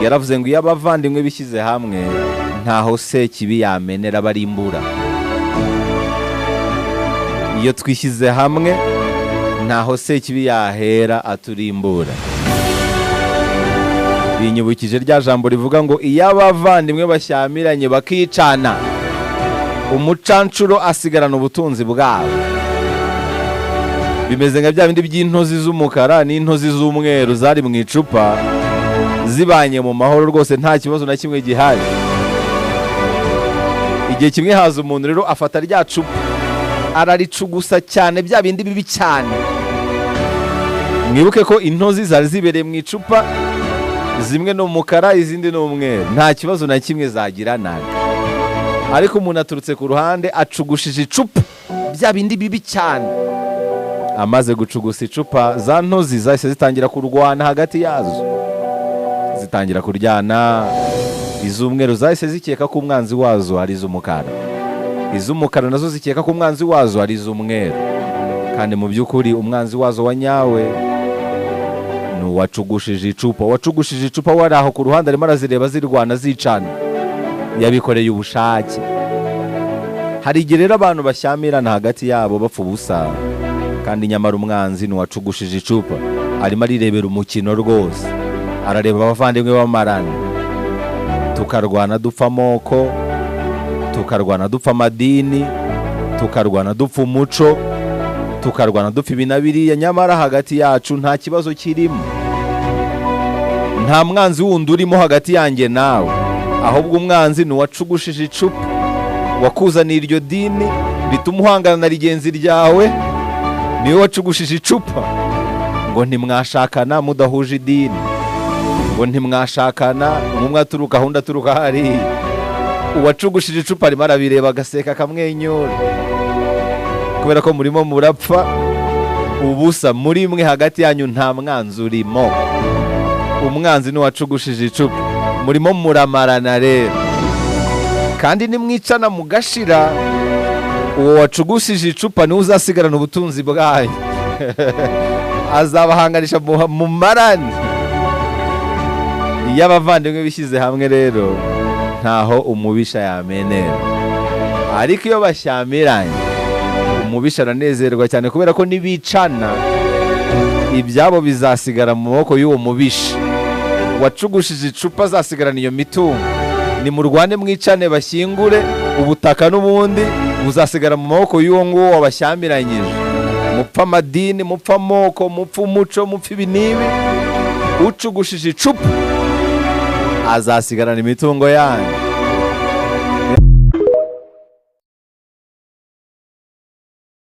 Yaravuze ngo iyo abavandimwe bishyize hamwe ntaho Sekibi yamenera barimbura. Iyo twishyize hamwe ntaho Sekibi yahera aturimbura. Binyibukije rya jambo rivuga ngo iyo abavandimwe bashyamiranye bakicana, umucancuro asigarana ubutunzi bwabo. Bimeze nka bya bindi by'intozi z'umukara n'intozi z'umweru zari mu icupa, zibanye mu mahoro rwose nta kibazo na kimwe gihari. Igihe kimwe haza umuntu rero afata rya cupa araricugusa cyane, bya bindi bibi cyane. Mwibuke ko intozi zari zibereye mu icupa, zimwe ni umukara izindi ni umweru, nta kibazo na kimwe zagiranaga. Ariko umuntu aturutse ku ruhande acugushije icupa bya bindi bibi cyane. Amaze gucugusa icupa, za ntozi zahise zitangira kurwana hagati yazo, zitangira kuryana. Iz'umweru zahise zikeka ko umwanzi wazo ari iz'umukara, iz'umukara nazo zikeka ko umwanzi wazo ari iz'umweru. Kandi mu by'ukuri umwanzi wazo wa nyawe ni uwacugushije icupa. Uwacugushije icupa wari aho ku ruhande arimo arazireba zirwana zicana, yabikoreye ubushake. Hari igihe rero abantu bashyamirana hagati yabo bapfa ubusa, kandi nyamara umwanzi ni uwacugushije icupa, arimo arirebera umukino rwose, arareba abavandimwe bamarana. Tukarwana dupfa amoko, tukarwana dupfa amadini, tukarwana dupfa umuco, tukarwana dupfa ibi na biriya, nyamara hagati yacu nta kibazo kirimo, nta mwanzi wundi urimo hagati yanjye nawe. Ahubwo umwanzi ni uwacugushije icupa, wakuzaniye iryo dini rituma uhangana na rigenzi ryawe, niwe wacugushije icupa. Ngo ntimwashakana mudahuje idini, ngo ntimwashakana umwe aturuka aho undi aturuka hariya. Uwacugushije icupa arimo arabireba agaseka akamwenyura, kubera ko murimo murapfa ubusa. Muri mwe hagati yanyu nta mwanzi urimo, umwanzi ni uwacugushije icupa. Murimo muramarana rero, kandi nimwicana mugashira, uwo wacugushije icupa niwe uzasigarana ubutunzi bwanyu. Azabahanganisha mumarane. Iyo abavandimwe bishyize hamwe rero ntaho umubisha yamenera. Ariko iyo bashyamiranye umubisha aranezerwa cyane, kubera ko nibicana ibyabo bizasigara mu maboko y'uwo mubisha. Uwacugushije icupa azasigarana iyo mitungo. Nimurwane mwicane bashyingure ubutaka, n'ubundi buzasigara mu maboko y'uwo nguwo wabashyamiranyije. Mupfa amadini, mupfa amoko, mupfa umuco, mupfa ibi n'ibi, ucugushije icupa azasigarana imitungo yanyu.